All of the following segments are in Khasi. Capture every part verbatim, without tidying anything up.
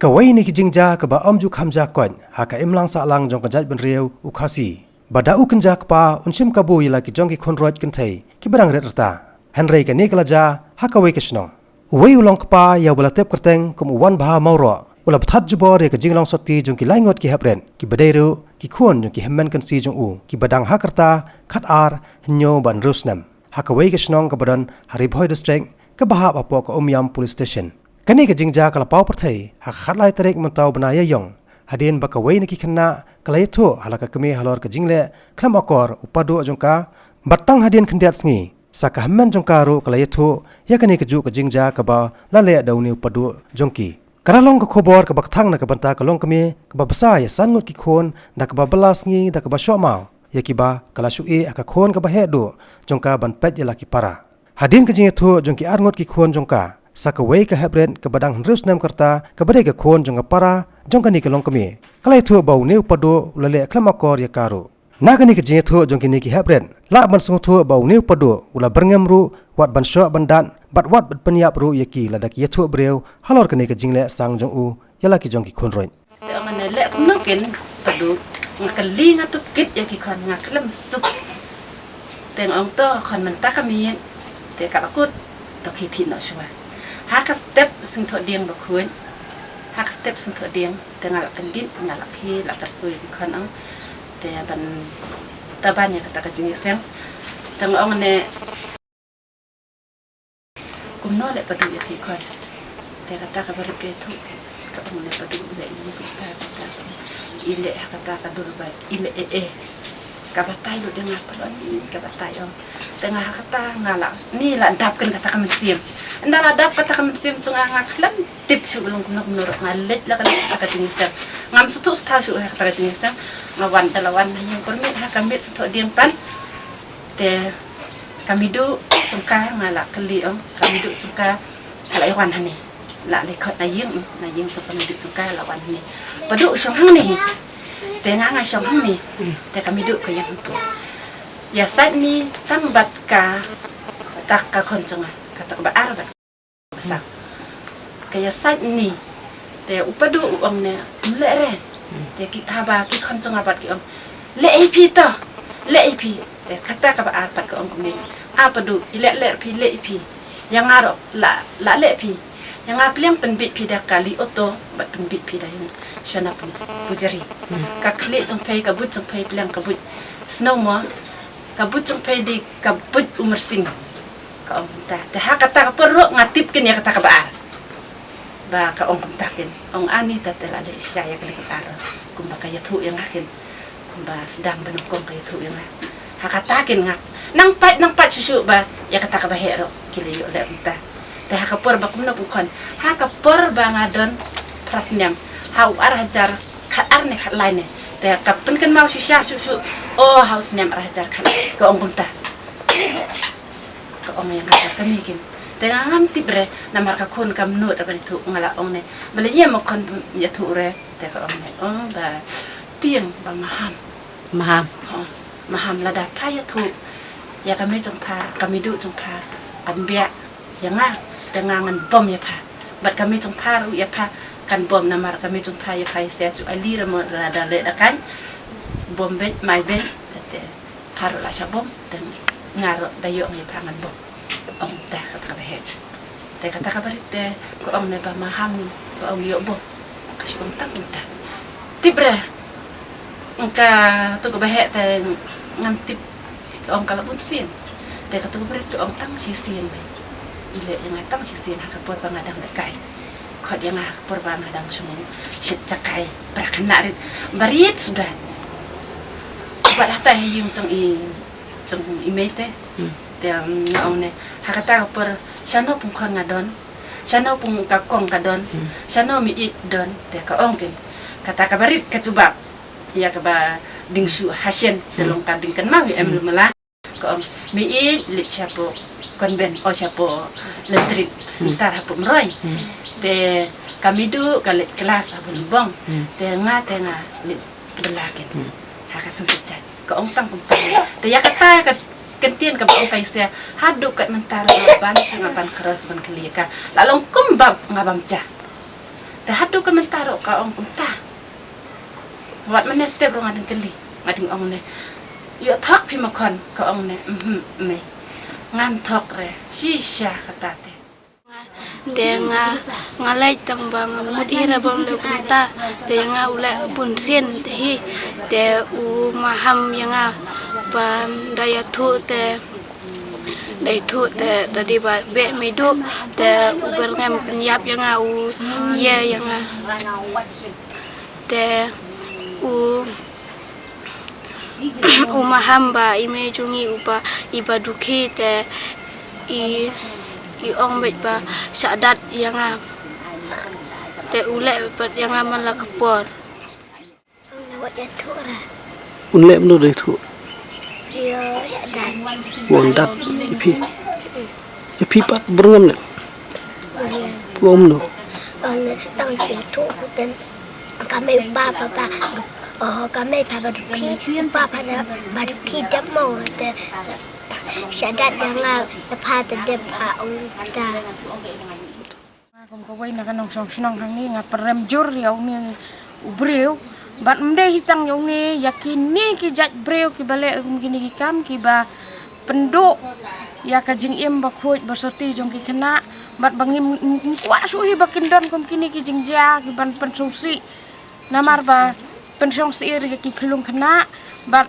Kawei na ki jingjia kaba ym ju kham jia koit ha ka imlang sahlang jong ka jaitbynriew u Khasi, ba da u kynjah kpa un shim kabu ïa la ki jong ki khun ruh kynthei kiba dang rit rta. Hynrei kane ka la jia ha kawei ka shnong. Uwei u long kpa ïa uba la tip kyrteng kum u Wanbha Mawroh u la bthad jubor ïa ka jinglong sotti jong ki laingut ki heprit kiba dei ruh ki khun jong ki hynmen kynsi jong u kiba dang ha ka rta khatar, hynñiew bad hynriew snem ha kawei ka shnong kaba don ha Ri Bhoi District kaba hap hapoh ka Umiam Police Station. Kane ka jingjia ka la paw pyrthei ha ka khatlai tarik mynta u bnai Ïaïong, hadien ba kawei na ki khynnah ka la ïathuh ha la ka kmie halor ka jingleh khlem akor u paduh jong ka, bad tang hadien khyndiat sngi sa ka hynmen jong ka ruh ka la ïathuh ïa kane kajuh ka jingjia kaba la leh da une u paduh jong ki. Ka la long ka khubor kaba kthang na ka bynta ka longkmie kaba bsa ïa san ngut ki khun da kaba bylla sngi da kaba shoh maw ïa kiba ka la shu ïeh ha ka khun kaba heh duh jong ka ban peit ïa la ki para. Hadien ka jingïathuh jong ki ar ngut ki khun jong ka, sa kawei ka heprit kaba dang hynriew snem ka rta kaba dei ka khun jong ka para jong kane ka longkmie, ka la ïathuh ba une u paduh u la leh khlem akor ïa ka ruh. Na kane ka jingïathuh jong kine ki heprit, lah ban sngewthuh ba une u paduh u la byrngem ruh wat ban shoh ban dat bad wat ban pynïap ruh ïa ki lada ki ïathuh briew halor kane ka jingleh sang jong u ïa la ki jong ki khun ruh. Te ong ne leh kumno kin paduh, nga kylli nga tukit ïa ki khon nga khlem suk. Te nga ong to khon mynta ka miet te ka la kut to ki thik noh shuwa. Ha ka step sngewthuh dieng ba khuid. Ha ka step sngewthuh dieng te nga la kyndit nga la khie la pyrsu ïa ki khon ong. Te ban taban ïa kata ka jingïaseng. Te nga ong ne kumno leh paduh ïa phi khon. Te kata ka barit ka ïathuh ka ong ne paduh leh ïa kumta kumta. I leh ha kata ka dur ba i leh eh eh. Ka batai lut ïa nga pyrshah ka batai ong. Te nga ha kata nga la ni la dap kan kata ka mynsiem. Ynda la dap kata ka mynsiem jong nga nga khlem tip shuh ba long kumno kumno ruh nga leit la ka leit kata ka jingïaseng. Ngam sngewthuh sngewthuh shuh ha kata ka jingïaseng. Nga wan da la wan ha ïing permit ha ka miet sngewthuh dieng pan. Te ka miduh jong ka nga la kylli ong, ka miduh jong ka ka la ïa wan hangne. La leh khot na ïing, na ïing jong ka miduh jong ka la wan hangne. Paduh u shong hangne hi. Te nga nga shong hangne. Te ka miduh ka ïeng hangto. Ïa sait ni tang bad ka tak ka khon jong nga, ka tak ba ar bad. Sa ka ïa sait ni te u paduh u ong ne um leh re. Te ki haba ki khon jong nga pat ki ong leh ei phi to, leh ei phi. Te kata kaba ar pat ka ong kumne, a paduh i leh leh phi leh ei phi. Ïa nga ruh la la leh phi. Ïa nga pliang pynbit phi da ka li auto bad pynbit phi da ïa shona pun pujari. Ka khlieh jong phi ka but jong phi pliang ka but snow mo. Ka but jong phi di ka but u myrsing. Ka ong kumta. Te ha kata ka por ruh nga tip kin ïa kata kaba ar. Ba ka ong kumta kin. Ong ani ta te la leh shisha ïa kane kaba ar. Kumba ka ïathuh ïa nga kin. Kumba sdang ba nyngkong ka ïathuh ïa nga. Ha kata kin nga nang pait nang pait shuh shuh ba ïa kata kaba heh ruh ki la ïoh leh kumta. Te ha ka por ba kumno pun khon. Ha ka por ba nga don phra snem. Ha u ar hajar khat ar ne khat lai ne. Te ka pynkynmaw shisha shuh shuh. O ha u snem ar hajar khat lai. Ka ong kumta. Ka ong ïa nga ka kmie kin. Te nga ngam tip re namar ka khun kam nud re ban ïathuh nga la ong ne. Ba la ïem ma khon ïathuh re. Te ka ong ne. O ba tieng ba maham. Maham. Ho, maham lada pha ïathuh ïa ka mei jong pha, ka miduh jong pha kan biah ïa nga, te nga ngan bom ïa pha. Bad ka mei jong pha ruh ïa pha kan bom namar ka mei jong pha ïa pha ïa sia ju ali ra mo lada leh da kan bom beit mai beit te te pha ruh la sha bom te nga ruh da ïoh ngi pha ngan bom. Ong ta kata ka ba heh. Te kata ka ba rit te ko ong ne ba maham ni ba ong ïoh bom. Ka shu ong tang ong ta. Tip re. Ka tu ka ba heh te ngam tip. Ka ong ka la bun sien. Te kata ka ba rit ka ong tang shi sien. I leh ïa nga tang shi sien ha ka por ba nga dang lehkai. Khot ïa nga ha ka por ba nga dang shong shit jakai. Pra khynnah rit. Ba rit suda. Ba la tai ha ïing jong i jong i mei te. Te nga ong ne ha kata ka por shano pung khon nga don. Shano pung ka kong ka don. Shano mi it don te ka ong kin. Kata ka ba rit ka jubab. Ïa ka ba ding shu hashen te long ka ding kan mau em lu mala. Ka ong mi it lit shapo konben o shapo letrit sentar hapo mroi. Te ka miduh ka lit kelas hapo lembong. Te nga te nga lit bela kin. Ha ka seng sejat. Ka ong tang kumta. Te ïa kata ka kyntien kaba ong ka ïa sia haduh kat mynta ruh nga ban shu nga ban kharos ban kylli ka la long kum bab nga bam ja. Te haduh ka mynta ruh ka ong kumta. Wat mynne step ruh nga dang kylli, nga dang ong ne, ïoh thok phi ma khon? Ka ong ne, mhm, mei, ngam thok re shisha kata te. Te nga, nga leit tang ba nga mut hi ra ban leh kumta. Te nga u leh bun sien te hi. Te u maham ïa nga ban da ïathuh te, da ïathuh te da dei ba beh mei duh. Te u byrngem pynïap ïa nga, u ïa ïa nga. Te u u maham ba i mei jong ngi uba, iba dukhi te i, i ong beit ba shah dat ïa nga. Te u leh beit ïa nga man la ka por. Wat ïathuh ra. Un leh mano da ïathuh? Ïa shah dat. Wan dat ïa phi. Ïa phi pat byrngem ne? Byrngem. Wan mano? Wan ne tang ïathuh kuten. Ka mei ba ba ba. Oh, ka mei ta ba dukhi, ba ba da ba dukhi dep mo te. Shah dat da nga da pha te dep pha ong ta. Kum kawei na ka nongshong shnong hangne nga pynrem jur ïa une u briew. Bad ym dei hi tang ïa une, ïa kine ki jait briew kiba leh kum kine ki kam kiba pynduh ïa ka jingim ba khuid ba soti jong ki khynnah. Bad ba ngim, ngim kwah shuh hi ba kin don kum kine ki jingjia kiban pynsngewsih. Namar ba pynsngewsih ïa ki khyllung khynnah. Bad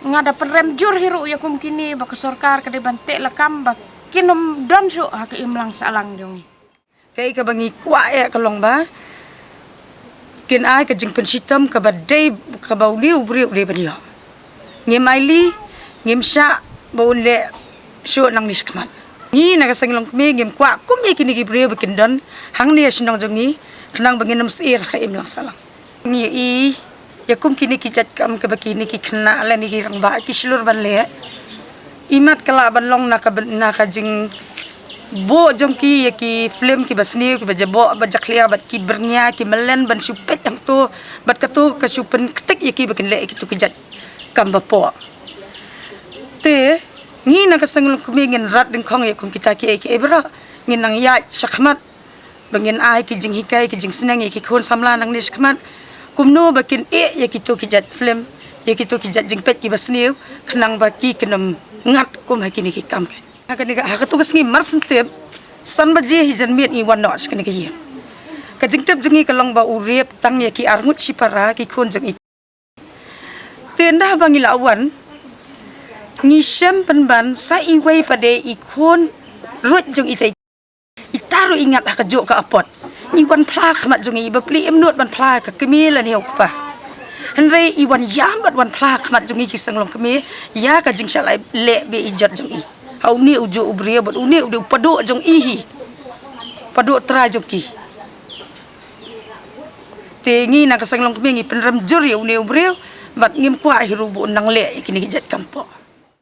nga da pynrem jur hi ruh ïa kum kine ba ka sorkar ka dei ban teh lakam ba kin ym don shuh ha ka imlang sahlang jong ngi. Kaei kaba ngi kwah eh ka long ba kin ai ka jingpynshitom kaba dei, kaba une u briew u dei ban ïoh. Ngim ailad, ngim shah ba un leh shuh nangne shakhmat. Ngi na ka seng Longkmie ngim kwah kum ïa kine ki briew ba kin don hangne ha shnong jong ngi khnang ba ngin ym syier ha ka imlang sahlang. Ngi ïohi ïa kum kine ki jait kam kaba kine ki khynnah lane ki rangbah ki shlur ban leh. Imat ka lah ban long na ka, na ka jingbuh jong ki ïa ki film kiba sniew kiba jaboh ba jakhlia bad ki byrngia ki malen ban shu peit hangto bad kato ka shu pynktik ïa ki ba kin leh ïa kito ki jait kam ba poh. Te ngi na ka seng Longkmie ngin rat dyngkhong ïa kum kita kiei kiei baroh, ngin nang ïaid shakhmat. Ba ngin ai ki jinghikai ki jingsneng ïa ki khun samla nangne shakhmat. Kumno ba kin ïeh ïa kito ki jait film, ïa kito ki jait jingpeit kiba sniew khnang ba ki kin ym ngat kum ha kine ki kam. Ha kane ka, ha kato ka sngi March syntip, san baje hi janmiet ngi wan noh sha kane ka ïing. Ka jingtip jong ngi ka long ba u rape tang ïa ki arngut shipara ki khun jong ngi. Te ynda ba ngi la wan, ngi shem pynban sa iwei pat de i khun ruh jong i te. Ita ruh i ngat ha kajuh ka apot. I wan phla khmat jong i, i bapli im nud ban phla ka kmie lane u kpa. Hynrei i wan ïam bad wan phla khmat jong i ki seng Longkmie ïa ka jingshah leh beh i jot jong i. Ha une u juh u briew bad une u dei u paduh jong i hi. Paduh trai jong ki. Te ngi na ka seng Longkmie ngi pynrem jur ïa une u briew bad ngim kwah hi ruh ba un nang leh ïa kine ki jait kam poh.